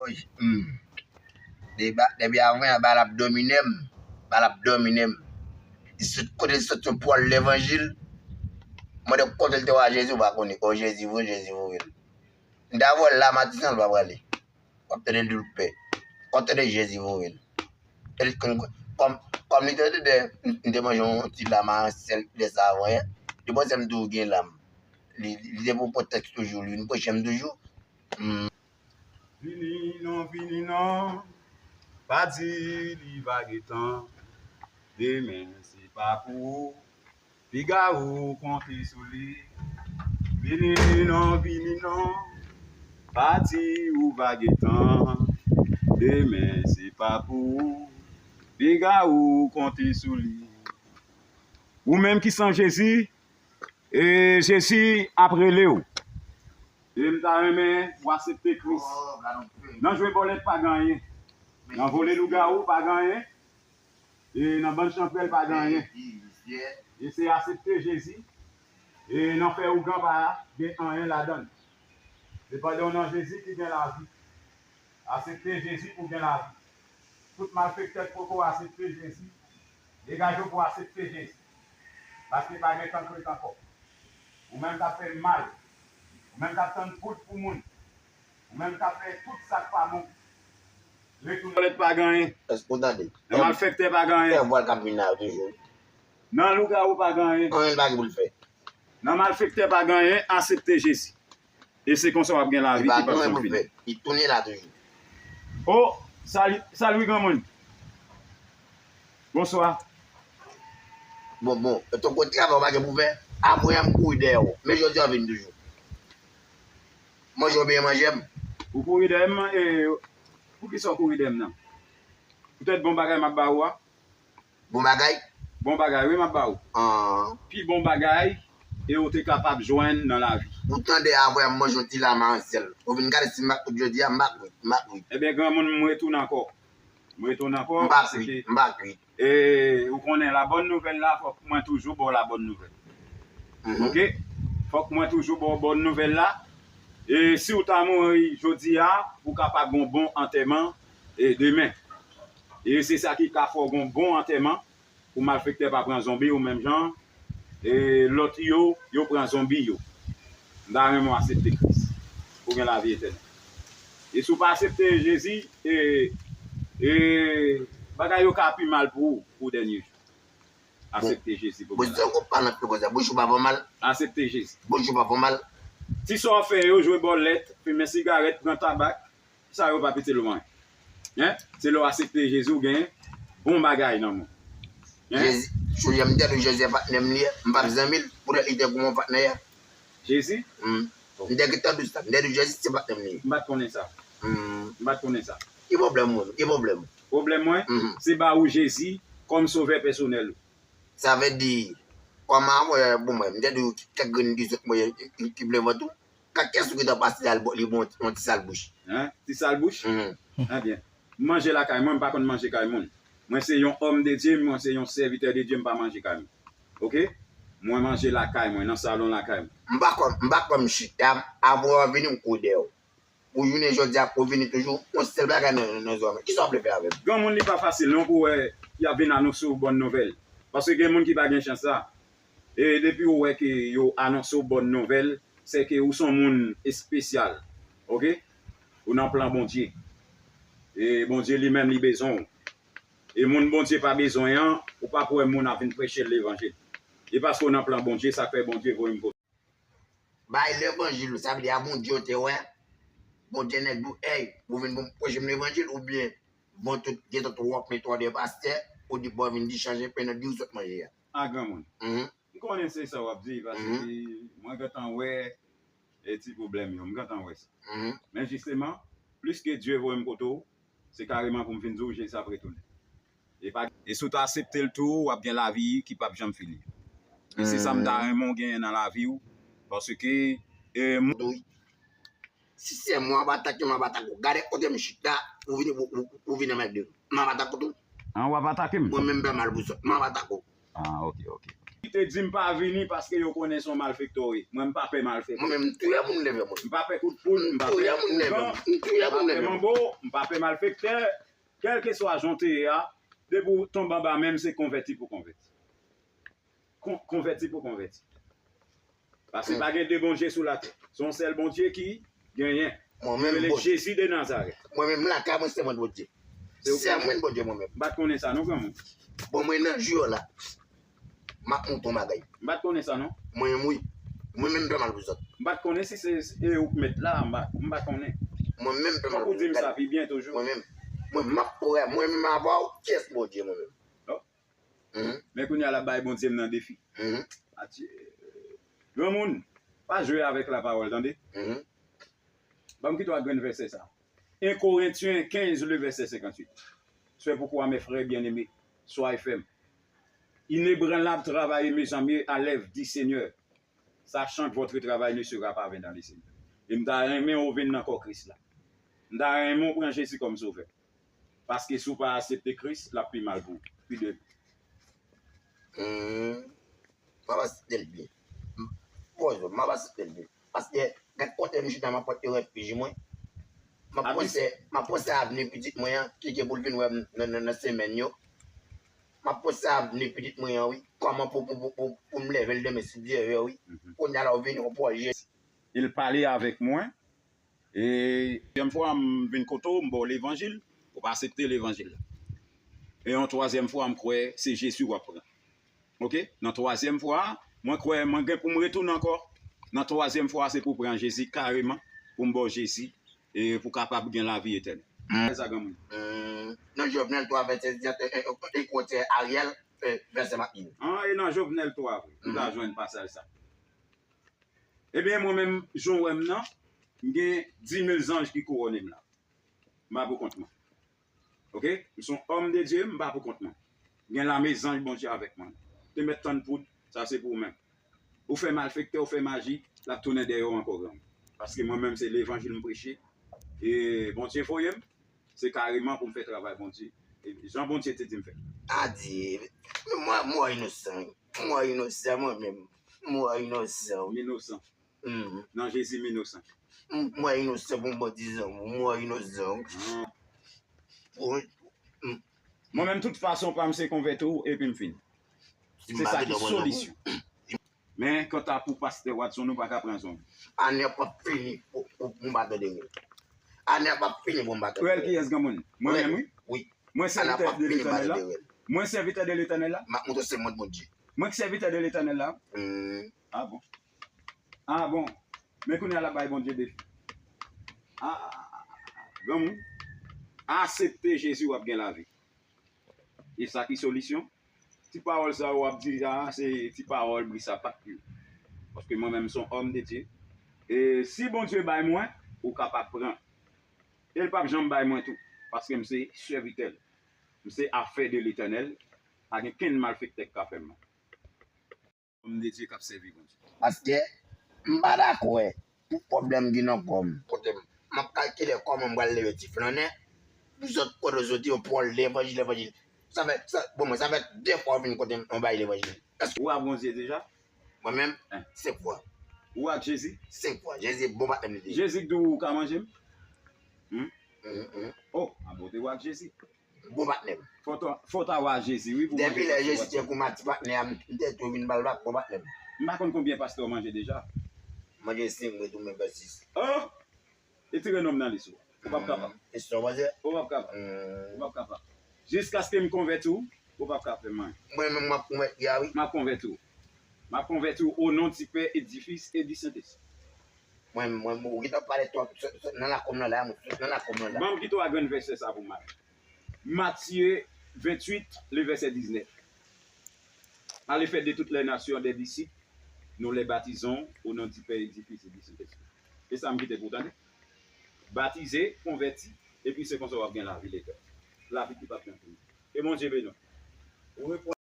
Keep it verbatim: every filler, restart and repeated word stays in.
Wi. Hmm. Depi, depi avan yè, ba l ap domine m. Ba l ap domine m. Li sot, kote li sot yon pwòl levanjil. Mwen de kote l te wè Jezi, ou pa konnen. O Jezi vre, Jezi voye l. M ta voye l la, Matisan, l pa prale. W ap tande l di l pè. W ap tande Jezi voye l. E li konn, kòm, kòm li te, te, te, m te manje yon ti lam a sèl de sa avan yè. Li panse m toujou gen lam. Li, li te pou pwotèks toujou, li vin preche m toujou. Hmm. Vini non, vini non, pa di li va gen tan. Demen se pa pou ou, piga ou konte sou li. Vini non, vini non, pa di ou va gen tan. Demen se pa pou ou, piga ou konte sou li. Ou menm ki san Jezi, e Jezi ap rele w. E m ta renmen w aksepte Kris. Nan jwe bòlèt pa gen anyen. Nan vole lougawou pa gen anyen. E nan bann chanpèl pa gen anyen. E se aksepte Jezi. E nan fè ougan pa gen anyen ladan l. Se pandan w nan Jezi ki gen lavi. Aksepte Jezi pou w gen lavi. Tout malfektè k poko aksepte Jezi, degaje w pou w aksepte Jezi. Paske pa gen tan k ret ankò. Ou menm k ap fè mal, ou menm k ap tann poud pou moun, ou menm k ap fè tout sa k pa bon, retounen. Vòlè pa gen anyen. Èske w tande? Nan malfektè pa gen anyen. Fè vwal k ap vin la yo toujou. Nan lougawou pa gen anyen. Anyen pa gen pou l fè. Nan malfektè pa gen anyen, aksepte Jezi. E se konsa w ap gen lavi ki p ap janm fini. Li tounen la toujou. O, sali, sali wi granmoun. Bonswa. Bon, bon, e ton kote travay ou pa gen pou fè. Apre a m kouri dèyè w. Men jodi a w vin toujou. Manje w byen manje m. Ou kouri dèyè m, e poukisa w kouri dèyè m nan? Poutèt bon bagay m ap ba ou a? Bon bagay? Bon bagay, wi, m ap ba ou. An. Pi bon bagay, e ou te kapab jwenn nan lavi. Ou tande avè m manje yon ti lam a sèl. Ou vin gade si m pa kwit jodi a, m pa kwit, m pa kwit. Ebyen, granmoun, m retounen ankò. M retounen ankò, paske, m pa kwit, m pa kwit. E, ou konnen, la bòn nouvèl la, fòk mwen toujou ba w la bòn nouvèl. Mhm. Oke? Fòk mwen toujou ba w bòn nouvèl la. E si w ta mouri jodi a, ou kapab gon bon antèman, e demen. E se sa ki ka fè w gon bon antèman, pou malfektè pa pran zonbi ou menm jan, e lòt yo, yo pran zonbi yo. M ta renmen w aksepte Kris pou gen lavi etènèl. E si w pa aksepte Jezi, e, e bagay yo ka pi mal pou ou, pou dènye jou. Aksepte Jezi pou gen lavi. Bon, bon, ou pa nan konsa, bouch ou pa fè mal. Aksepte Jezi. Bouch ou pa fè mal. Ti sa w fè yo, jwe bòlèt, fimen sigarèt, pran tabak, sa yo p ap itil ou anyen. Hein? Se lè w aksepte Jezi, ou gen bon bagay nan men w. Hein? Jezi, jodi a m tèt ou Jezi se patnè m li ye, m p ap zanmi l, poutèt li te kou mwen patnè a. Jezi? Hmm. M te gentan di w sa, m te di w Jezi se patnè m li ye. M pa t konnen sa. Hmm. M pa t konnen sa. Ki pwoblèm ou menm? Ki pwoblèm ou? Pwoblèm mwen, mhm, se ba ou Jezi kòm sovè pèsonèl ou. Sa vle di, kòm avè, bon, mwen, m te di w kèk grenn ki sot mwen, ki, ki plen vant ou. Ka kiyès ou gentan pase al li bon, yon ti sal bouch? Hein? Ti sal bouch? Mhm. Ebyen, m manje lakay mwen, m pa konn manje kay moun. Mwen se yon òm de Dye, mwen se yon sèvitè de Dye, m pa manje kay moun. Oke? Mwen manje lakay mwen, nan salon lakay mwen. M pa konn, m pa konn m chita, avè w vini m kouri dèyè w. Ou jounen jodi a, ou vini toujou, yon sèl bagay nan, nan zòn. Kisa w vle fè avè m? Granmoun, li pa fasil non pou wè y ap vin anonse w bòn nouvèl. Paske gen moun ki pa gen chans sa. E depi w wè ke yo anonse w bòn nouvèl, se ke ou se yon moun espesyal. Oke? Ou nan plan Bondye. E Bondye li menm li bezwen w. E moun Bondye pa bezwen an, ou p ap wè moun ap vin preche l levanjil. E paske w nan plan Bondye, sa k fè Bondye voye m kote w. Bay levanjil ou, sa vle di a Bondye w te wè. Bondye nèg di w, èy, ou vin pou m preche m levanjil, oubyen bon tout gen tout wòk met wòk de pastè, ou di bon vin di chanje pen nan di w sot manje a. A granmoun. Mhm. M konnen se sa w ap di, paske, mhm, mwen gentan wè e ti pwoblèm yo, m gentan wè sa. Mhm. Men jisteman, plis ke Dye voye m kote w, se kareman pou m vin di w Jezi ap retounen. E pa, e si w ta aksepte l tou, w ap gen lavi ki p ap janm fini. E se sa m ta renmen w genyen nan lavi w, paske, e, m- Si se mwen w ap atake, m ap atake w. Gade kote m chita, ou vini, ou, ou, ou vini anmède m. M ap atake w tou. An, w ap atake m? Mwen menm m fè mal pou zòt, m ap atake w. Ah, ok, ok, ok. Ki te di m pa vini paske yo konnen se yon malfektè w ye. Mwen, m pa pè malfektè. Mwen menm, m touye moun leve mwen. M pa pè kout poul, m pa pè ougan, m pa pè manbo, m pa pè malfektè. Kèlkeswa jan w te ye a, depi w tonbe anba men m, se konvèti pou konvèti. Kon, konvèti pou konvèti. Paske pa gen de Bondye sou latè. Se yon sèl Bondye ki genyen. Mwen menm, rele Jezi de Nazarèt. Mwen menm, lakay mwen, se mwen Bondye. Se mwen Bondye, mwen menm. M pa t konnen sa non, granmoun. Bon, mwen nan jou yo la. M ap montre w bagay. M pa t konnen sa non. Mwen menm, wi. Mwen menm, m fè mal pou zòt. M pa t konnen si se e ou k mèt la, m pa, m pa t konnen. Mwen menm, m fè mal pou zòt. Fòk ou di m sa pi byen toujou. Mwen menm. Mwen, m ap prè, mwen menm avè w, kiyès Bondye, mwen menm? Men kounye a l ap bay Bondye m nan defi. Adye. Granmoun, pa jwe avèk lapawòl, tande. Ban m kite w ak grenn vèsè sa. En Korentyen kenz, le vèsè senkanntuit. C'est pourquoi, mes frères bien-aimés, soyez fermes, inébranlables, travaillez main à main à l'œuvre du Seigneur, sachant que votre travail ne sera pas vain dans le Seigneur. E m ta renmen w vin nan kò Kris la. M ta renmen w pran Jezi kòm sovè. Paske si w pa aksepte Kris, l ap pi mal pou ou. Pi de. Hmm. M ap aksepte l byen. Pòz, m ap aksepte l byen. Paske gad kote m chita, m ap pote refij mwen. M ap panse, m ap panse avni pitit mwen an, ki gen pou l vin wè m nan, nan, nan semèn yo. M ap panse avni pitit mwen an, wi. Kòman pou, pou, pou, pou, pou m leve l demen si Dye vle, wi. Kounye a la, w vini, w pòz je. Il pale avèk mwen. E dezyèm fwa, m vin kote w, m ba w levanjil, ou pa aksepte levanjil la. E yon twazyèm fwa, m kwè se Jezi w ap pran. Oke? Nan twazyèm fwa a, mwen kwè mwen gen pou m retounen ankò. Nan twazyèm fwa a, se pou w pran Jezi kareman, pou m ba w Jezi, e pou w kapab gen lavi etènèl. Sa granmoun. Hmm, nan Jovenel twa vèsè dizuit, e, e, e, e, kote Ariel, e, vèsè matin. An, e nan Jovenel twa, vre. Nou ta jwenn pasaj sa. Ebyen, mwen menm, jan w wè m nan, m gen dis mil zanj ki kouwone m la. M pa pou kont mwen. Oke? M se yon òm de Dye, m pa pou kont mwen. Gen lame zanj Bondye avèk mwen. Te mèt tann poud, sa se pou ou menm. Ou fè malfektè, ou fè maji, l ap tounen dèyè w ankò, granmoun. Paske mwen menm, se levanjil m preche. E Bondye voye m, se kareman pou m fè travay Bondye. E jan Bondye te di m fè. Adye, mwen, mwen inosan, mwen inosan, mwen menm, mwen inosan. M inosan. Hmm. Nan Jezi, m inosan. M, mwen inosan pou m pa di zanmi, mwen inosan. Hmm. Pou, hmm. Mwen menm, tout fason pa m se konvèti w epi m fini. Se sa ki solisyon. Men, kanta pou pastè Watson, nou pa ka pran zanmi. Ane ap fini pou, pou, pou m pa tande rèl. Ane ap fini pou m pa tande rèl. Rèl kiyès, granmoun? Mwen menm, wi. Wi. Mwen sèvitè de Letènèl la. Mwen sèvitè de Letènèl la. M ap montre se mwen Bondye. Mwen k sèvitè de Letènèl la. Hmm. Ah bon? Ah bon? Men kounye a l ap bay Bondye defi. Ah, granmoun, aksepte Jezi, w ap gen lavi. E sa ki solisyon? Ti pawòl sa yo w ap di a, se ti pawòl bri sapat yo. Paske mwen menm, m se yon òm de Dye. E si Bondye bay mwen, ou kapab pran. E l p ap janm bay mwen tou, paske m se sèvitè l. M se afè de Letènèl, pa gen kenn malfektè k ka fè m mal. Òm de Dye k ap sèvi Bondye. Paske m pa dakò pou pwoblèm ki nan kò m. Kote m, m ap kalkile kòman m pral leve ti flannè. Pou zòt kote w soti, yo pran w levanjil, levanjil. Sa fè, sa, bon, mwen, sa fè de fwa w vin kote m, yon bay levanjil. Èske ou a Bondye deja? Mwen menm, senk fwa. Ou ak Jezi? Senk fwa. Jezi bon patnè m li te ye. Jezi k di w ou ka manje m? Hmm? Oh, a bon, te w ak Jezi. Bon patnè m. Fò w ta, fò w ta wè Jezi, wi, pou manje. Depi lè Jezi te kou m a ti patnè a, m te tou vin ba l bak, bon patnè m. M pa konn konbyen pastè w manje deja. Manje senk, m retounen vèsis. Oh! Retire non m nan lis ou. Ou p ap kapab. Ou p ap kapab. Ou p ap kapab. Jiskaske m konvèti w, ou p ap ka fè m anyen. Mwen menm m ap konvèti a, wi. M ap konvèti w. M ap konvèti w o non di Pè e di Fis e di Sentespri. Mwen, mwen, ou gentan pale twòp, sot, sot nan lakou m nan la, mwen, sot nan lakou m nan la. Ban m kite w ak grenn vèsè sa pou m ale. Matye venntuit, le vèsè diznèf. Allez faire de toutes les nations des disciples, nous les baptisons au nom du Père et du Fils et du Saint-Esprit. E sa m kite pou w tande. Batize, konvèti, epi se konsa w ap gen lavi letènèl. Lavi ki p ap janm fini. Ke Bondye beni w.